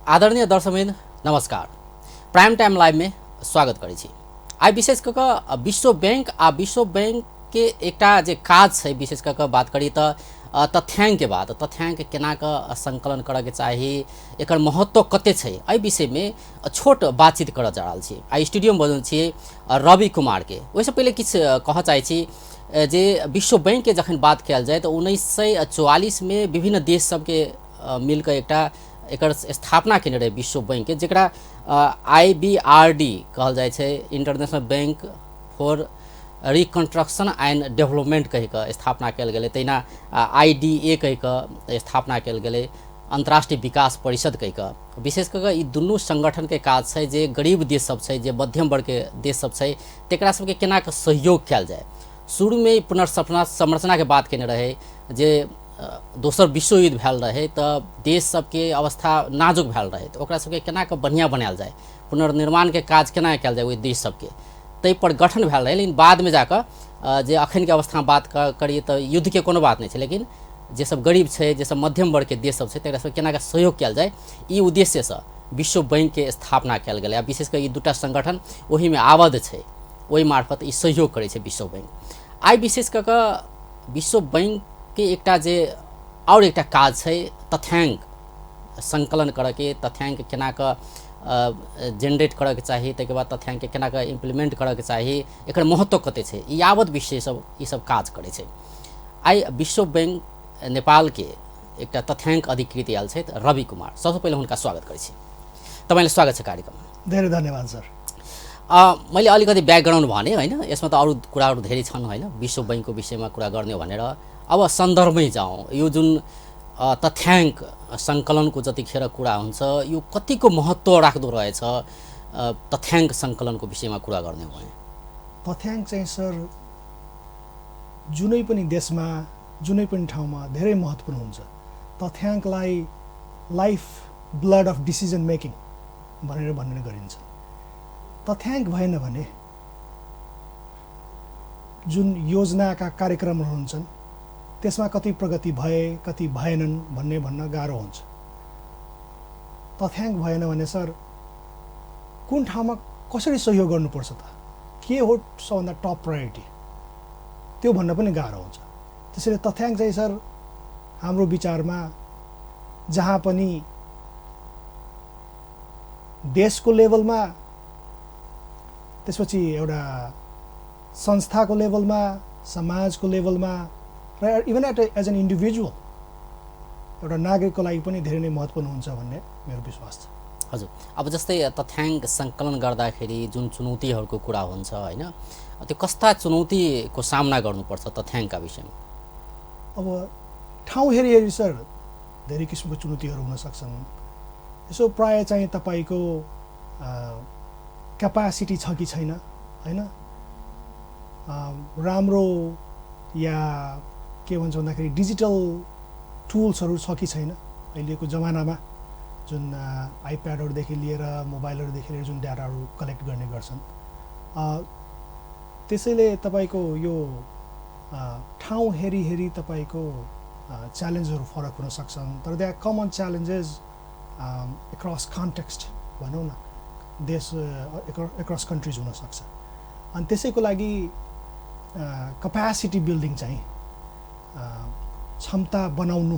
आदरणीय दर्शकवृन्द नमस्कार। Prime time live में स्वागत करै छी। आई विशेष कऽ कऽ विश्व बैंक के एकटा जे काज छै, विशेष कऽ कऽ बात करी तऽ तथ्यांक के बात, तथ्यांक केना कऽ संकलन करऽ के चाही, एकर महत्व कते छै, एहि विषय में छोट बातचीत करऽ जा रहल छी। आई स्टूडियो में बजल छी रवि कुमार के। ओहिसँ पहिले किछु कहऽ चाहै छी जे विश्व बैंक के जखन बात कयल जाए तऽ 1944 में विभिन्न देश सबके मिलकर एकटा एकर स्थापना केने रहे विश्व बैंक के, जकरा IBRD कहल जाए छै, international bank for reconstruction and development कहि कऽ स्थापना कयल गेलै। तहिना IDA कहि कऽ स्थापना कयल गेलै, अंतर्राष्ट्रीय विकास परिषद कहि कऽ। विशेष कऽ कऽ ई दुनू संगठन के काज छै जे गरीब देश सब छै, जे मध्यम वर्ग के देश सब छै, तकरा सबके केना कऽ सहयोग कयल जाए। शुरू में पुनर्संरचना के बात केने रहे जे दोसर विश्व युद्ध भेल रहे तऽ देश सबके अवस्था नाजुक भेल रहे, तऽ ओकरा सबके केना कऽ बढ़िया बनायल जाए, पुनर्निर्माण के काज केना कयल जाए ओहि देश सबके, ताहि पर गठन भेल रहे। लेकिन बाद में जाकर जे अखन के अवस्था में बात करिए तऽ युद्ध के कोनो बात नहीं छै, लेकिन जे सब गरीब छै, जे सब मध्यम वर्ग के देश सब छै, तकरा सबके केना कऽ सहयोग कयल जाए, ई उद्देश्य से विश्व बैंक के स्थापना कयल गेलै। आ विशेष कऽ ई दूटा संगठन ओही में आबद्ध छै, ओहि मार्फत ई सहयोग करै छै विश्व बैंक। आई विशेष कऽ कऽ विश्व बैंक के एकटा जे और एकटा काज छै तथ्यांक संकलन करऽ के, तथ्यांक केना कऽ जनरेट करऽ के चाही, ताहिके बाद तथ्यांक के केना कऽ इम्प्लीमेंट करऽ के चाही, एकर महत्व कते छै, ई यावत विषय सब ई सब काज करै छै। आई विश्व बैंक नेपाल के एकटा तथ्यांक अधिकृत आयल छै रवि कुमार। सबसे पहिले हुनका स्वागत करै छी। तपाईलाई स्वागत छ कार्यक्रममा। धेरै धन्यवाद सर। मैले अलिकति ब्याकग्राउन्ड भने हैन, यसमा त अरू कुराहरू धेरै छन् हैन, विश्व बैंकको विषयमा कुरा गर्ने भनेर। अब सन्दर्भमै जाउँ, यो जुन तथ्यांक सङ्कलनको जतिखेर कुरा हुन्छ, यो कतिको महत्त्व राख्दो रहेछ तथ्यांक सङ्कलनको विषयमा कुरा गर्ने हो भने? तथ्यांक चाहिँ सर जुनै पनि देशमा, जुनै पनि ठाउँमा धेरै महत्त्वपूर्ण हुन्छ। तथ्यांकलाई life blood of decision making भनेर भन्ने गरिन्छ। तथ्यांक भएन भने जुन योजनाका कार्यक्रमहरू हुन्छन् त्यसमा कति प्रगति भए, कति भएनन् भन्न गाह्रो हुन्छ। तथ्यांक भएन भने सर कुन ठाउँमा कसरी सहयोग गर्नुपर्छ त, के हो सबभन्दा टप प्रायोरिटी, त्यो भन्न पनि गाह्रो हुन्छ। त्यसैले तथ्यांक चाहिँ सर हाम्रो विचारमा जहाँ पनि देशको लेभलमा, त्यसपछि एउटा संस्थाको लेभलमा, समाजको लेभलमा र इभन एज एन इन्डिभिजुअल एउटा नागरिकको लागि पनि धेरै नै महत्त्वपूर्ण हुन्छ भन्ने मेरो विश्वास छ। हजुर, अब जस्तै तथ्यांक सङ्कलन गर्दाखेरि जुन चुनौतीहरूको कुरा हुन्छ हैन, त्यो कस्ता चुनौतीको सामना गर्नुपर्छ तथ्यांकका विषयमा? अब ठाउँ हेरी सर धेरै किसिमको चुनौतीहरू हुन सक्छन्। यसो प्राय चाहिँ तपाईँको क्यापासिटी छ कि छैन हैन, राम्रो या के भन्छ भन्दाखेरि डिजिटल टुल्सहरू छ कि छैन। अहिलेको जमानामा जुन आइप्याडहरूदेखि लिएर मोबाइलहरूदेखि लिएर जुन डाटाहरू कलेक्ट गर्ने गर्छन्, त्यसैले तपाईँको यो ठाउँ हेरी तपाईँको च्यालेन्जहरू फरक हुन सक्छन्। तर they are common challenges across context भनौँ न, देश एक्रस कन्ट्रिज हुनसक्छ। अनि त्यसैको लागि कपेसिटी बिल्डिङ चाहिँ, क्षमता बनाउनु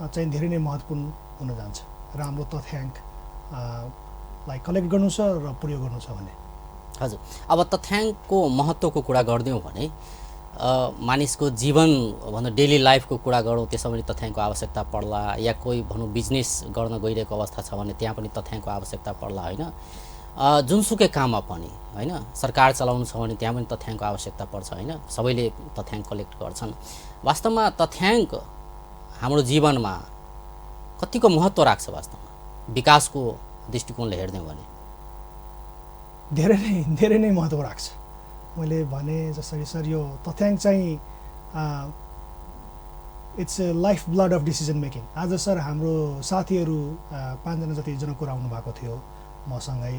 चाहिँ धेरै नै महत्त्वपूर्ण हुन जान्छ। राम्रो तथ्यांकलाई कलेक्ट गर्नु छ र प्रयोग गर्नु छ भने। हजुर, अब तथ्यांकको महत्त्वको कुरा गरिदिउँ भने मानिसको जीवन भनौँ डेली लाइफको कुरा गरौँ, त्यसमा पनि तथ्याङ्कको आवश्यकता पर्ला, या कोही भनौँ बिजनेस गर्न गइरहेको अवस्था छ भने त्यहाँ पनि तथ्याङ्कको आवश्यकता पर्ला हैन। जुनसुकै काममा पनि हैन, सरकार चलाउनु छ भने त्यहाँ पनि तथ्याङ्कको आवश्यकता पर्छ हैन, सबैले तथ्याङ्क कलेक्ट गर्छन्। वास्तवमा तथ्याङ्क हाम्रो जीवनमा कतिको महत्त्व राख्छ वास्तवमा विकासको दृष्टिकोणले हेर्ने हो भने? धेरै नै महत्त्व राख्छ। मैले भने जसरी सर यो तथ्याङ्क चाहिँ it's a life blood of decision making. आज सर हाम्रो साथीहरू 5 जना जति कुरा आउनुभएको थियो मसँगै,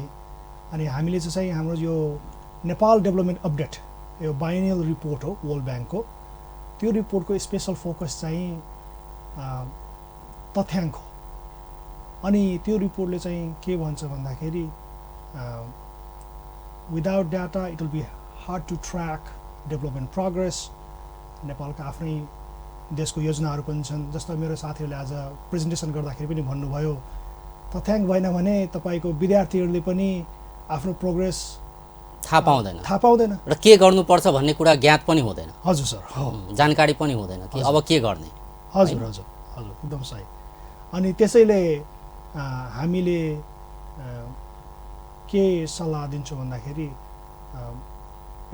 अनि हामीले चाहिँ हाम्रो यो नेपाल डेभलपमेन्ट अपडेट, यो बाइनियल रिपोर्ट हो वर्ल्ड ब्याङ्कको, त्यो रिपोर्टको स्पेसल फोकस चाहिँ तथ्याङ्क हो। अनि त्यो रिपोर्टले चाहिँ के भन्छ भन्दाखेरि without data it will be hard to track development progress. नेपालका आफ्नै देशको योजनाहरू पनि छन्। जस्तो मेरो साथीहरूले आज प्रेजेन्टेसन गर्दाखेरि पनि भन्नुभयो तथ्याङ्क भएन भने तपाईँको विद्यार्थीहरूले पनि आफ्नो प्रोग्रेस थाहा पाउँदैन र के गर्नुपर्छ भन्ने कुरा ज्ञात पनि हुँदैन। हजुर सर, हो, जानकारी पनि हुँदैन कि अब के गर्ने। हजुर हजुर हजुर एकदम सही। अनि त्यसैले हामीले के सल्लाह दिन्छौँ भन्दाखेरि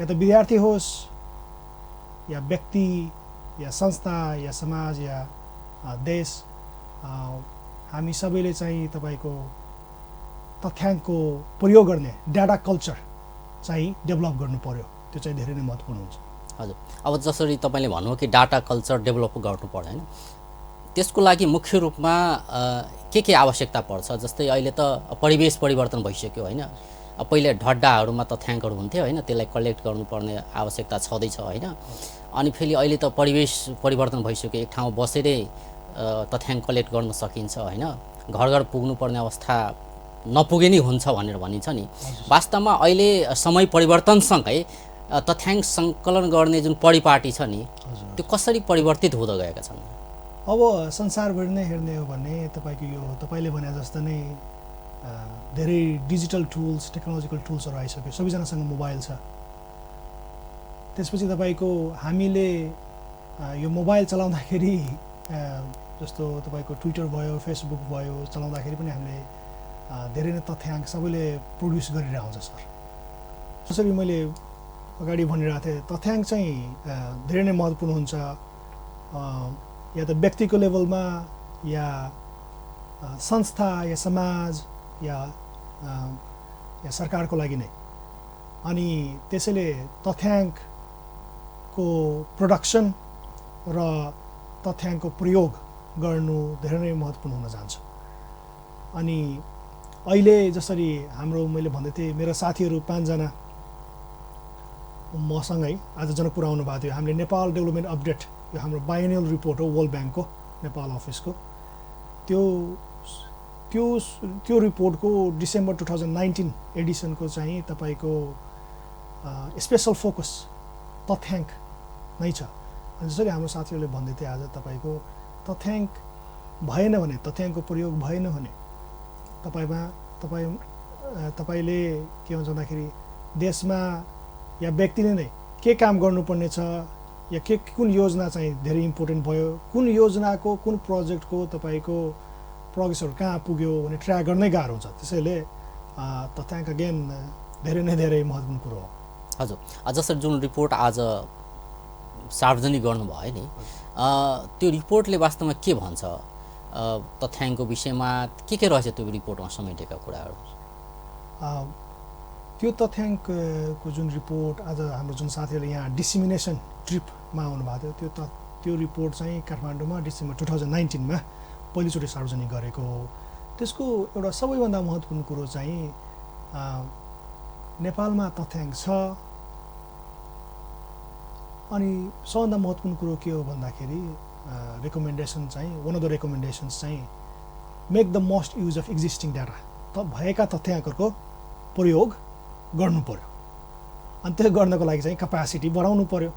या त विद्यार्थी होस् या व्यक्ति या संस्था या समाज या देश, हामी सबैले चाहिँ तपाईँको तथ्याङ्कको प्रयोग गर्ने डाटा कल्चर चाहिँ डेभलप गर्नु पर्यो। त्यो चाहिँ धेरै नै महत्त्वपूर्ण हुन्छ। हजुर, अब जसरी तपाईँले भन्नुभयो कि डाटा कल्चर डेभलप गर्नु पर्यो होइन, त्यसको लागि मुख्य रूपमा के आवश्यकता पर्छ? जस्तै अहिले त परिवेश परिवर्तन भइसक्यो होइन, पहिले ढड्डाहरूमा तथ्याङ्कहरू हुन्थ्यो होइन, त्यसलाई कलेक्ट गर्नुपर्ने आवश्यकता छँदैछ होइन। अनि फेरि अहिले त परिवेश परिवर्तन भइसक्यो, एक ठाउँ बसेरै तथ्याङ्क कलेक्ट गर्न सकिन्छ होइन, घर घर पुग्नुपर्ने अवस्था नपुगे नै हुन्छ भनेर भनिन्छ नि। वास्तवमा अहिले समय परिवर्तनसँगै तथ्याङ्क सङ्कलन गर्ने जुन परिपाटी छ नि, त्यो कसरी परिवर्तित हुँदै गएका छन्? अब संसारभरि नै हेर्ने हो भने तपाईँको यो तपाईँले भने जस्तो नै धेरै डिजिटल टुल्स, टेक्नोलोजिकल टुल्सहरू आइसक्यो। सबैजनासँग मोबाइल छ। त्यसपछि तपाईँको हामीले यो मोबाइल चलाउँदाखेरि जस्तो तपाईँको ट्विटर भयो, फेसबुक भयो चलाउँदाखेरि पनि हामीले धेरै नै तथ्याङ्क सबैले प्रड्युस गरिरहेको हुन्छ सर। जसरी मैले अगाडि भनिरहेको थिएँ, तथ्याङ्क चाहिँ धेरै नै महत्त्वपूर्ण हुन्छ, या त व्यक्तिको लेभलमा या संस्था या समाज या सरकारको लागि नै। अनि त्यसैले तथ्याङ्कको प्रोडक्सन र तथ्याङ्कको प्रयोग गर्नु धेरै नै महत्त्वपूर्ण हुन जान्छ। अनि अहिले जसरी हाम्रो मैले भन्दै थिएँ, मेरो साथीहरू 5 जना मसँगै आज जनकपुर आउनु भएको थियो। हामीले नेपाल डेभलपमेन्ट अपडेट, यो हाम्रो बाइएनुअल रिपोर्ट हो वर्ल्ड ब्याङ्कको नेपाल अफिसको, त्यो रिपोर्टको डिसेम्बर 2019 एडिसनको चाहिँ तपाईँको स्पेसल फोकस तथ्याङ्क नै छ। जसरी हाम्रो साथीहरूले भन्दै थिए आज, तपाईँको तथ्याङ्क भएन भने, तथ्याङ्कको प्रयोग भएन भने तपाईँले के भन्छ भन्दाखेरि देशमा या व्यक्तिले नै के काम गर्नुपर्ने छ या कुन योजना चाहिँ धेरै इम्पोर्टेन्ट भयो, कुन योजनाको कुन प्रोजेक्टको तपाईँको प्रोग्रेसहरू कहाँ पुग्यो भने ट्र्याक गर्नै गाह्रो हुन्छ। त्यसैले तथ्याङ्क अगेन धेरै नै धेरै महत्त्वपूर्ण कुरो हो। हजुर, जसरी जुन रिपोर्ट आज सार्वजनिक गर्नुभयो नि, त्यो रिपोर्टले वास्तवमा के भन्छ तथ्याङ्कको विषयमा? के रहेछ त्यो रिपोर्टमा समेटेका कुराहरू? त्यो तथ्याङ्कको जुन रिपोर्ट आज हाम्रो जुन साथीहरूले यहाँ डिसिमिनेसन ट्रिपमा आउनुभएको थियो, त्यो रिपोर्ट चाहिँ काठमाडौँमा डिसेम्बर 2019 पहिलोचोटि सार्वजनिक गरेको हो। त्यसको एउटा सबैभन्दा महत्त्वपूर्ण कुरो चाहिँ नेपालमा तथ्याङ्क छ। अनि सबभन्दा महत्त्वपूर्ण कुरो के हो भन्दाखेरि रेकमेन्डेसन चाहिँ, वान अफ द रेकमेन्डेसन्स चाहिँ make the most use of existing data, भएका तथ्याङ्कहरूको प्रयोग गर्नु पर्यो। अनि त्यो गर्नको लागि चाहिँ क्यापासिटी बढाउनु पर्यो।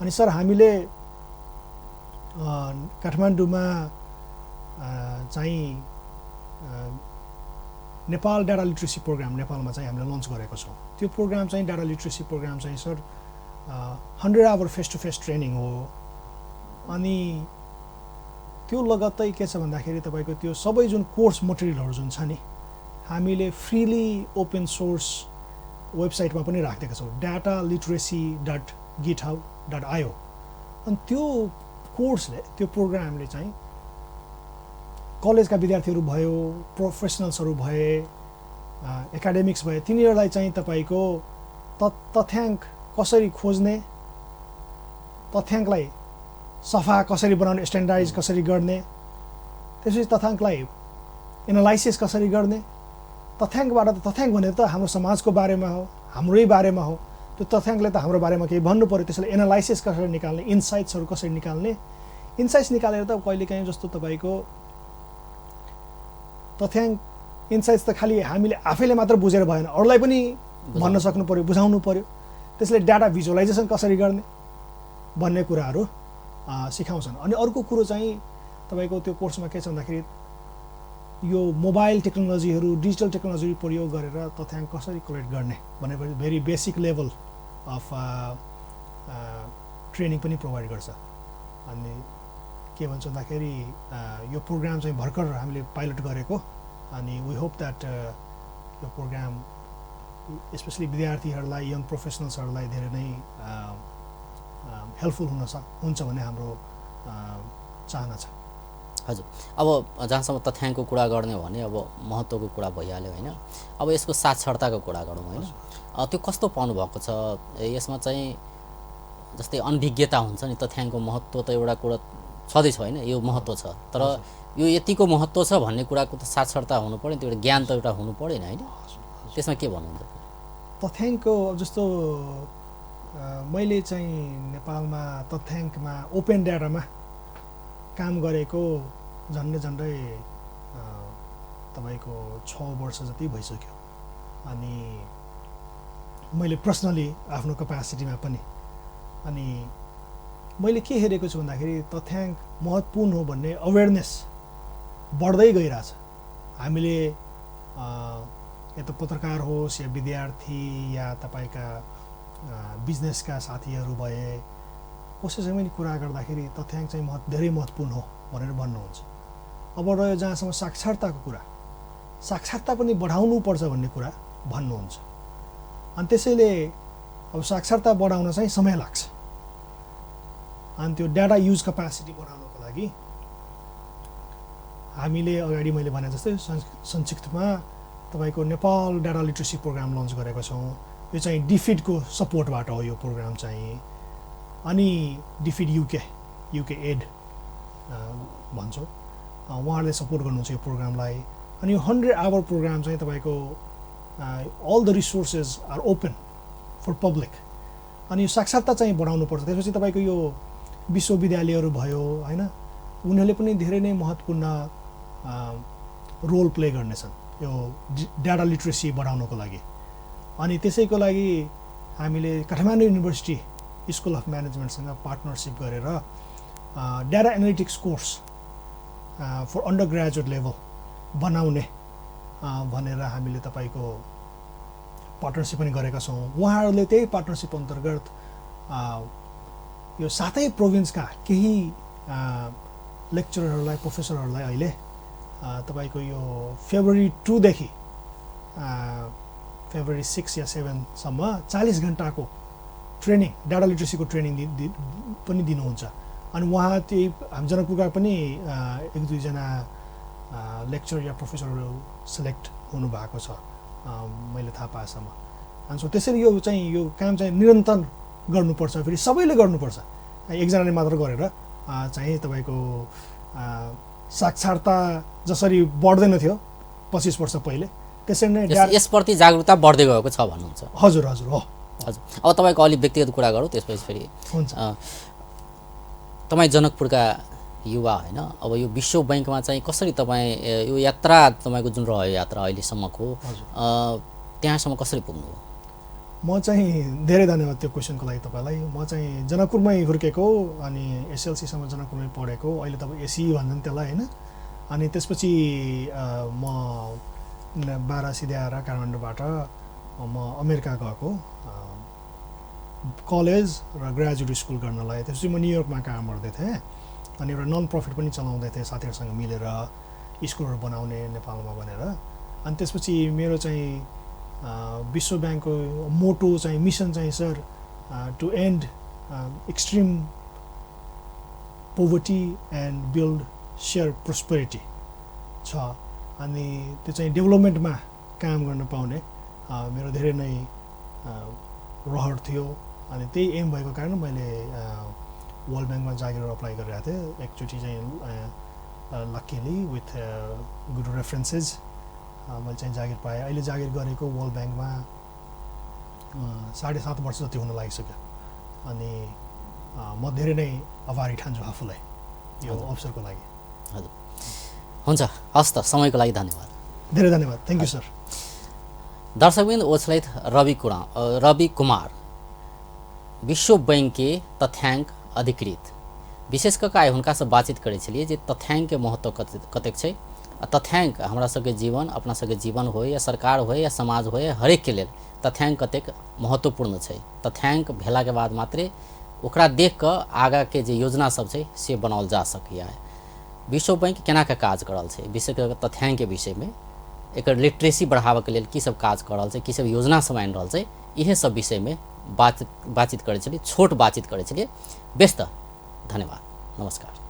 अनि सर हामीले काठमाडौँमा चाहिँ नेपाल डाटा लिट्रेसी प्रोग्राम नेपालमा चाहिँ हामीले लन्च गरेको छौँ। त्यो प्रोग्राम चाहिँ डाटा लिट्रेसी प्रोग्राम चाहिँ sir 100 hour face to face training हो। अनि त्यो लगत्तै के छ भन्दाखेरि तपाईँको त्यो सबै जुन कोर्स मटेरियलहरू जुन छ नि, हामीले फ्रीली ओपन सोर्स वेबसाइटमा पनि राखिदिएका छौँ, dataliteracy.github.io। अनि त्यो कोर्सले, त्यो प्रोग्रामले चाहिँ कलेजका विद्यार्थीहरू भयो, प्रोफेसनल्सहरू भए, एकाडेमिक्स भए, तिनीहरूलाई चाहिँ तपाईँको तथ्याङ्क कसरी खोज्ने, तथ्याङ्कलाई सफा कसरी बनाउने, स्ट्यान्डर्डाइज कसरी गर्ने, त्यसपछि तथ्याङ्कलाई एनालाइसिस कसरी गर्ने। तथ्याङ्कबाट त तथ्याङ्क भनेर त हाम्रो समाजको बारेमा हो, हाम्रै बारेमा हो। त्यो तथ्याङ्कले त हाम्रो बारेमा केही भन्नु पर्यो। त्यसैले एनालाइसिस कसरी निकाल्ने, इन्साइट्सहरू कसरी निकाल्ने, इन्साइट्स निकालेर त कहिलेकाहीँ जस्तो तपाईँको तथ्याङ्क इन्साइट्स त खालि हामीले आफैले मात्र बुझेर भएन, अरूलाई पनि भन्न सक्नु पर्यो, बुझाउनु पर्यो। त्यसले डाटा भिजुअलाइजेसन कसरी गर्ने भन्ने कुराहरू सिकाउँछन्। अनि अर्को कुरो चाहिँ तपाईँको त्यो कोर्समा के छ भन्दाखेरि यो मोबाइल टेक्नोलोजीहरू, डिजिटल टेक्नोलोजी प्रयोग गरेर तथ्याङ्क कसरी कलेक्ट गर्ने भनेपछि very basic level of training पनि प्रोभाइड गर्छ। अनि के भन्छ भन्दाखेरि यो प्रोग्राम चाहिँ भर्खर हामीले पाइलट गरेको, अनि वी होप द्याट यो प्रोग्राम स्पेसली विद्यार्थीहरूलाई, यङ प्रोफेसनल्सहरूलाई धेरै नै हेल्पफुल हुन्छ भन्ने हाम्रो चाहना छ। हजुर, अब जहाँसम्म तथ्याङ्कको कुरा गर्ने हो भने अब महत्त्वको कुरा भइहाल्यो होइन। अब यसको साक्षरताको कुरा गरौँ होइन, त्यो कस्तो पाउनुभएको छ? यसमा चाहिँ जस्तै अनभिज्ञता हुन्छ नि, तथ्याङ्कको महत्त्व त एउटा कुरा छँदैछ होइन, यो महत्त्व छ, तर यो यतिको महत्त्व छ भन्ने कुराको त साक्षरता हुनु पऱ्यो, त्यो एउटा ज्ञान त एउटा हुनु परेन होइन। त्यसमा के भन्नुहुन्छ? तथ्याङ्कको जस्तो मैले चाहिँ नेपालमा तथ्याङ्कमा ओपन डाटामा काम गरेको झन्डै तपाईँको 6 वर्ष जति भइसक्यो। अनि मैले पर्सनली आफ्नो क्यापासिटीमा पनि, अनि मैले के हेरेको छु भन्दाखेरि तथ्याङ्क महत्त्वपूर्ण हो भन्ने अवेरनेस बढ्दै गइरहेछ। हामीले या त पत्रकार होस् या विद्यार्थी या तपाईँका बिजनेसका साथीहरू भए, कसैसँग पनि कुरा गर्दाखेरि तथ्याङ्क चाहिँ धेरै महत्त्वपूर्ण हो भनेर भन्नुहुन्छ। अब रह्यो जहाँसम्म साक्षरताको कुरा, साक्षरता पनि बढाउनुपर्छ भन्ने कुरा भन्नुहुन्छ। अनि त्यसैले अब साक्षरता बढाउन चाहिँ समय लाग्छ। अनि त्यो डाटा युज क्यापासिटी बढाउनको लागि हामीले अगाडि मैले भने जस्तै संक्षिप्तमा तपाईँको Nepal data literacy programme launch गरेको छौँ। यो चाहिँ डिफिडको सपोर्टबाट हो यो प्रोग्राम चाहिँ। अनि डिफिड युके एड भन्छौँ, उहाँहरूले सपोर्ट गर्नुहुन्छ यो प्रोग्रामलाई। अनि यो 100 आवर प्रोग्राम चाहिँ तपाईँको all the resources are open for public. अनि यो साक्षरता चाहिँ बढाउनुपर्छ। त्यसपछि तपाईँको यो विश्वविद्यालयहरू भयो होइन, उनीहरूले पनि धेरै नै महत्त्वपूर्ण रोल प्ले गर्नेछन् यो डाटा लिट्रेसी बढाउनको लागि। अनि त्यसैको लागि हामीले काठमाडौँ युनिभर्सिटी स्कुल अफ म्यानेजमेन्टसँग पार्टनरसिप गरेर data analytics course for under graduate level बनाउने भनेर हामीले तपाईँको पार्टनरसिप पनि गरेका छौँ। उहाँहरूले त्यही पार्टनरसिप अन्तर्गत यो 7 प्रोभिन्सका केही लेक्चररहरूलाई, प्रोफेसरहरूलाई अहिले तपाईँको यो फेब्रुअरी 2 देखि फेब्रुअरी 6 या 7 सम्म 40 घन्टाको ट्रेनिङ, डाटा लिट्रेसीको ट्रेनिङ पनि दिनुहुन्छ। अनि उहाँ त्यही हामी जनकपुरका पनि 1-2 जना लेक्चर या प्रोफेसरहरू सेलेक्ट हुनुभएको छ मैले थाहा पाएसम्म। अनि सो त्यसरी यो चाहिँ यो काम चाहिँ निरन्तर गर्नुपर्छ, फेरि सबैले गर्नुपर्छ, एकजनाले मात्र गरेर चाहिँ तपाईँको साक्षरता जसरी बढ्दैन थियो 25 वर्ष पहिले, त्यसरी नै यसप्रति जागरुकता बढ्दै गएको छ भन्नुहुन्छ? हजुर हजुर हो हजुर। अब तपाईँको अलिक व्यक्तिगत कुरा गरौँ, त्यसपछि फेरि हुन्छ। तपाईँ जनकपुरका युवा होइन, अब यो विश्व ब्याङ्कमा चाहिँ कसरी तपाईँ यो यात्रा, तपाईँको जुन रह्यो यात्रा अहिलेसम्मको, त्यहाँसम्म कसरी पुग्नुभयो? म चाहिँ धेरै धन्यवाद त्यो क्वेसनको लागि तपाईँलाई। म चाहिँ जनकपुरमै हुर्केको, अनि एसएलसीसम्म जनकपुरमै पढेको, अहिले तपाईँ एसी भन्छन् त्यसलाई होइन। अनि त्यसपछि म 12 सिध्याएर काठमाडौँबाट म अमेरिका गएको कलेज र ग्रेजुएट स्कुल गर्नलाई। त्यसपछि म न्युयोर्कमा काम गर्दै थिएँ, अनि एउटा नन प्रफिट पनि चलाउँदै थिएँ साथीहरूसँग मिलेर, स्कुलहरू बनाउने नेपालमा भनेर। अनि त्यसपछि मेरो चाहिँ विश्व ब्याङ्कको मोटो चाहिँ मिसन चाहिँ sir to end extreme poverty and build share prosperity छ। अनि त्यो चाहिँ डेभलपमेन्टमा काम गर्न पाउने मेरो धेरै नै रहर थियो। अनि त्यही एम भएको कारण मैले वर्ल्ड ब्याङ्कमा जागिर अप्लाई गरिरहेको थिएँ एकचोटि चाहिँ लक्कीली विथ गुड रेफरेन्सेस मैले चाहिँ जागिर पाएँ। अहिले जागिर गरेको वर्ल्ड ब्याङ्कमा 7.5 वर्ष जति हुन लागिसक्यो। अनि म धेरै नै आभारी ठान्छु आफूलाई यो अवसरको लागि। हजुर, हुन्छ, हस् त, समयको लागि धन्यवाद। धेरै धन्यवाद, थ्याङ्क यू सर। दर्शकबिन ओछलैत रवि कुमार विश्व बैंक के तथ्यांक अधिकृत विशेष कऽ आइ हुनकासँ बातचीत करै छलियै जे तथ्यांक के महत्व कतेक छै। तथ्यांक हमरा सबके जीवन, अपना सबके जीवन हो या सरकार हो या समाज हो या हरेक के लेल तथ्यांक कतेक महत्वपूर्ण छै। तथ्यांक भेला के बाद मात्रे ओकरा देख कऽ आगा के जे योजना सब छै से बनाओल जा सकैया। विश्व बैंक केना के काज कर रहल छै, विशेष कऽ तथ्यांक के विषय में एकर लिटरेसी बढ़ावे के लेल की सब काज कर रहल छै, की सब योजना सब आनि रहल छै, इहे सब विषय में बातचीत करै छलियै, छोट बातचीत करै छलियै। बेस्त धन्यवाद, नमस्कार।